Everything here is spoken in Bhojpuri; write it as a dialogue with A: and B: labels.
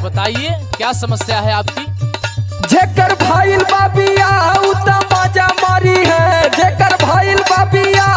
A: बताइए क्या समस्या है आपकी।
B: जेकर भाईल बा बियाह उ त मजा मारी है, जेकर भाईल बा बियाह